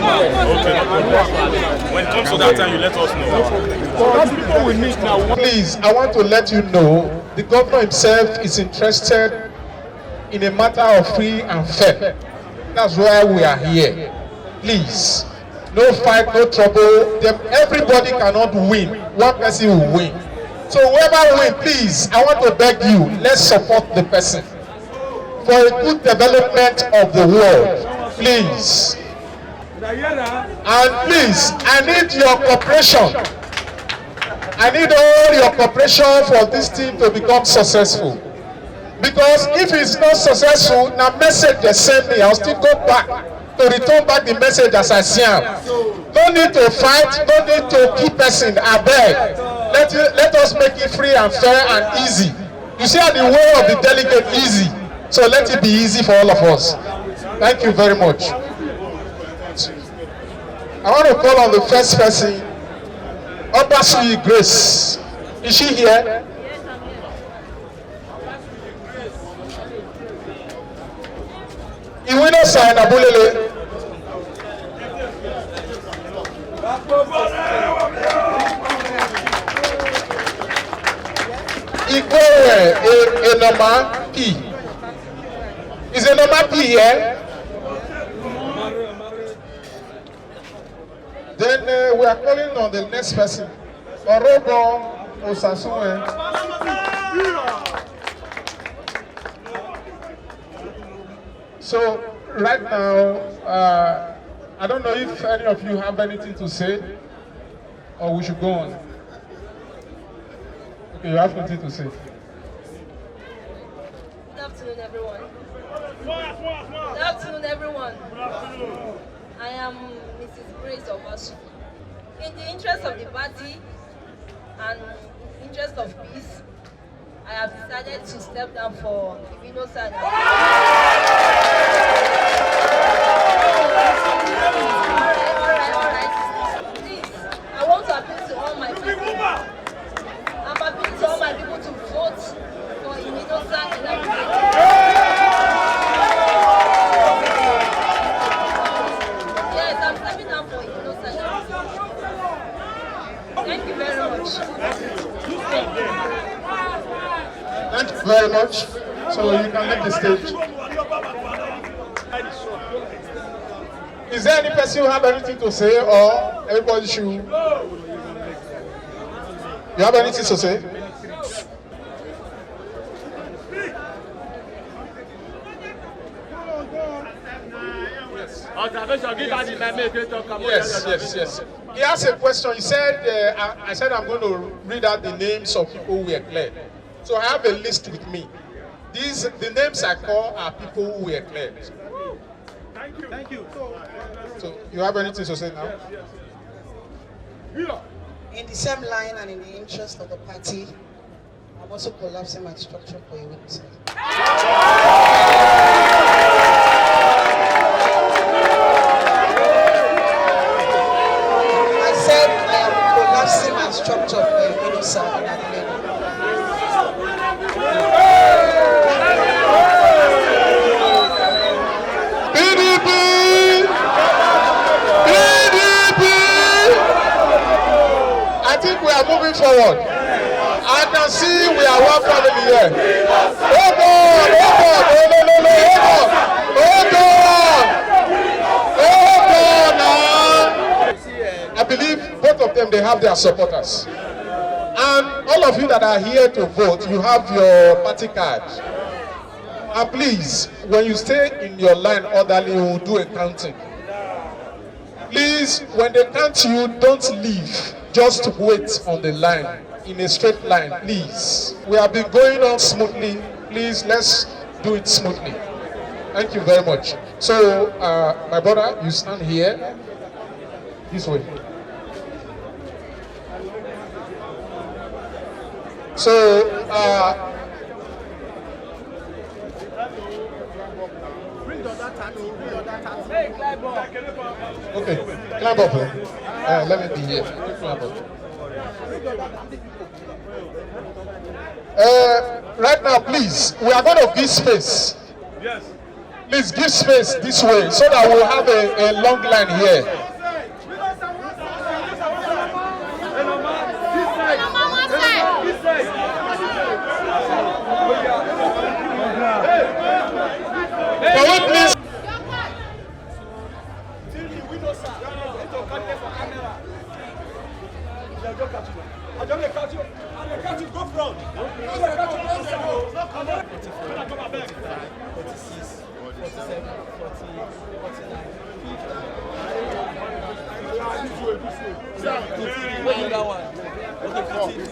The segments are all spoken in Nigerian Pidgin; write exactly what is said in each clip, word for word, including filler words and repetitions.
Okay, no problem. When it comes to that time, you let us know. Those people we need now. Please, I want to let you know the governor himself is interested in a matter of free and fair. That's why we are here. Please, no fight, no trouble. Them, everybody cannot win. One person will win. So whoever win, please, I want to beg you, let's support the person for a good development of the world. Please. And please, I need your cooperation. I need all your cooperation for this thing to become successful. Because if it's not successful, na message they send me, I'll still go back to return back the message as I see am. No need to fight, no need to kill person, abeg. Let it, let us make it free and fair and easy. You see how the way of the delegate easy, so let it be easy for all of us. Thank you very much. I want to call on the first person, Obasuyi Grace. Is she here? Iwino Saina Bulele. Igwe, a, a number P. Is a number P here? Then uh, we are calling on the next person, Orobo Osasunwe. So right now, uh, I don't know if any of you have anything to say, or we should go on. Okay, you have nothing to say. Good afternoon, everyone. Good afternoon, everyone. I am Missus Grace Obasu. In the interest of the party and interest of peace, I have decided to step down for Ibino Saga. Please, I want to appeal to all my people. I'm appealing to all my people to vote for Ibino Saga. Yes, I'm stepping down for Ibino Saga. Thank you very much. Thank you very much. So you can leave the stage. Is there any person who have anything to say, or everybody should? You have anything to say? Observation, give her the mic, make they talk about. Yes, yes, yes. He asked a question. He said, uh, I, I said I'm going to read out the names of people who were cleared. So I have a list with me. These, the names I call are people who were cleared. Thank you. Thank you. So you have anything to say now? In the same line and in the interest of the party, I'm also collapsing my structure for a week. I said I am collapsing my structure for a week, sir. P D P! P D P! I think we are moving forward. I can see we are one family here. Hold on, hold on, no, no, no, no, hold on, hold on, hold on now. I believe both of them, they have their supporters. And all of you that are here to vote, you have your party card. And please, when you stay in your line orderly, we will do a counting. Please, when they count you, don't leave. Just wait on the line, in a straight line, please. We have been going on smoothly. Please, let's do it smoothly. Thank you very much. So, uh, my brother, you stand here. This way. So, uh, okay, climb up. Eh? Uh, let me be here. Climb up. Uh, right now, please, we are going to give space. Yes. Please give space this way so that we'll have a, a long line here. Can we please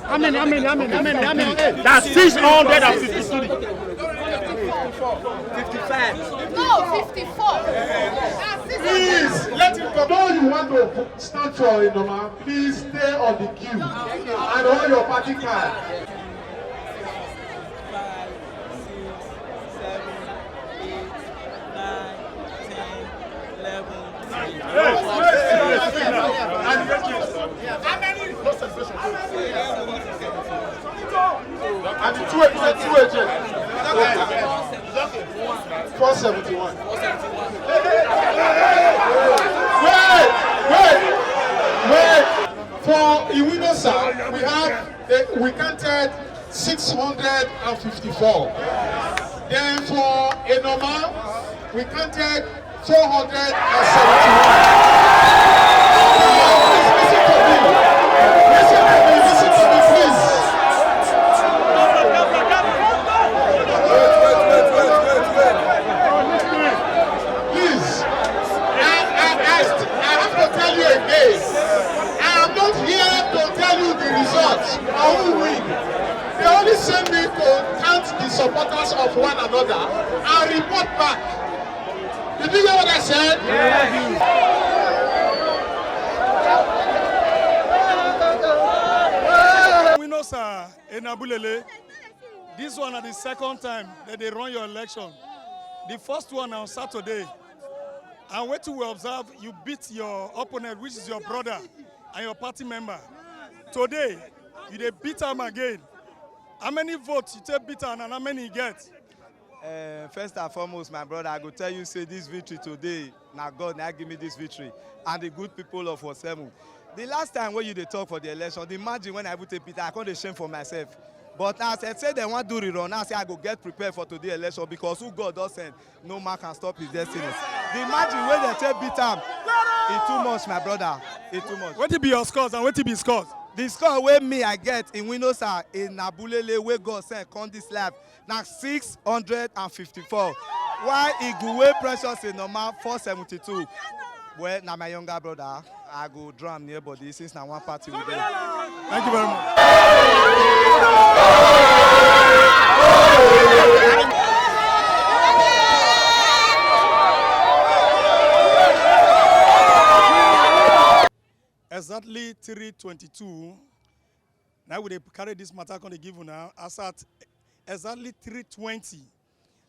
Amen, amen, amen, amen, amen. That's six hundred and fifty-three. No, fifty-four. That's six hundred. Please, let him come. No, you want to stand for a number. Please stay on the queue and hold your party card. And the two agents, two agents. Four seventy-one. Wait, wait, wait. For Iwinosa, we have, eh, we counted six hundred and fifty-four. Then for Enoma, we counted four hundred and seventy-one. Please listen to me. Listen to me. Listen to me, please. Please. I, I, I, st- I have to tell you again. I am not here to tell you the results or who win. They only send me to count the supporters of one another and report back. Did you hear what I said? Yes. We know, sir, in Abulele, this one na the second time that they run your election. The first one on Saturday. And wetin we observe, you beat your opponent, which is your brother and your party member. Today, you dey beat am again. How many votes you take beat am and how many you get? Uh, first and foremost, my brother, I go tell you say this victory today, na God na give me this victory and the good people of Ward seven. The last time when you dey talk for the election, the margin when I even take beat, I come dey shame for myself. But as I say dem wan do rerun, now I say I go get prepared for today election because who God don send, no man can stop his destiny. The margin wey dem take beat am, e too much, my brother, e too much. Wetin be your scores and wetin be scores? The score wey me I get in Winosa in Abulele wey God send come this life na six hundred and fifty-four. While Iguwe Precious in Norma four seventy-two. Well, na my younger brother. I go draw am near body since na one party we dey. Thank you very much. Exactly three twenty-two. Now we dey carry this matter come dey give una. As at exactly three twenty,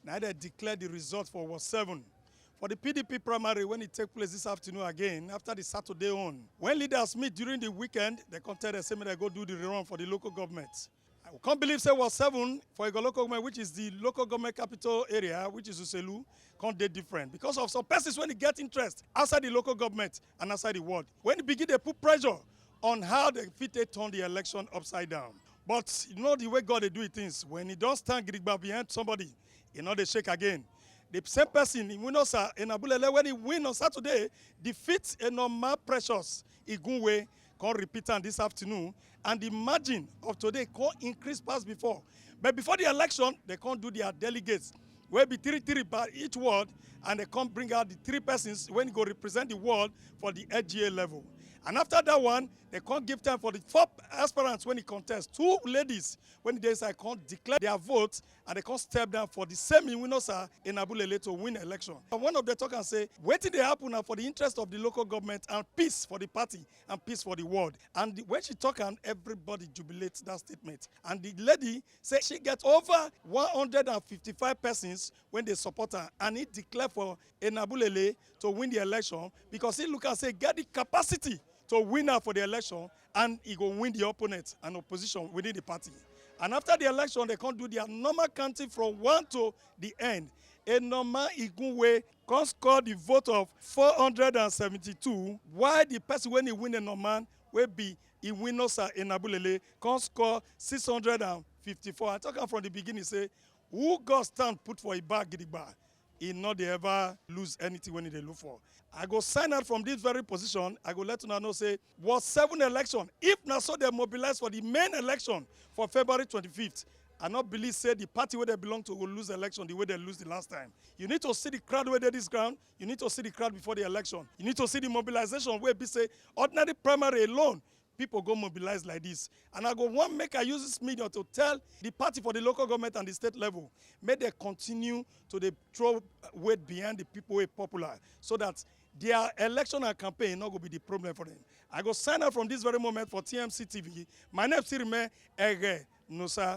now they declare the result for Ward seven. For the P D P primary, when it take place this afternoon again, after the Saturday on, when leaders meet during the weekend, they come tell them say make they go do the rerun for the local government. I can't believe say Ward seven for Igor local government, which is the local government capital area, which is Uselu, come dey different because of some persons when they get interest outside the local government and outside the ward. When they begin, they put pressure on how they fit take turn the election upside down. But you know the way God dey do it things, when he don stand gidigba behind somebody, he no dey shake again. The same person, Iwinosa Enabulele, when he win on Saturday, defeat Enoma Precious Igunwe, come repeat am this afternoon, and the margin of today come increase pass before. But before the election, they come do their delegates, wey be three three by each ward, and they come bring out the three persons when go represent the ward for the L G A level. And after that one, they come give time for the four aspirants when he contest. Two ladies when they say come declare their vote and they come step down for the same Iwinosa Enabulele to win election. And one of them talk and say, wetin dey happen now for the interest of the local government and peace for the party and peace for the world. And the, when she talk and everybody jubilate that statement. And the lady say she get over one hundred and fifty-five persons when they support her, and he declare for Enabulele to win the election because he look and say get the capacity to win her for the election, and he go win the opponent and opposition within the party. And after the election, they come do their normal counting from one to the end. Enoma Igunwe come score the vote of four hundred and seventy-two, while the person wey e win, Enoma, wey be Iwinosa Enabulele, come score six hundred and fifty-four. I talk am from the beginning say, who God stand put for e back gidigba, e no dey ever lose anything wey e dey look for. I go sign out from this very position. I go let una know say, Ward seven election, if na so dem mobilize for the main election for February twenty-fifth, I no believe say the party wey dem belong to go lose election the way dem lose the last time. You need to see the crowd wey dey this ground. You need to see the crowd before the election. You need to see the mobilization wey be say ordinary primary alone, people go mobilize like this. And I go wan make I use this medium to tell the party for the local government and the state level, make dem continue to dey throw weight behind the people wey popular, so that their election and campaign no go be the problem for them. I go sign out from this very moment for T M C T V. My name still remain Ege Nusa.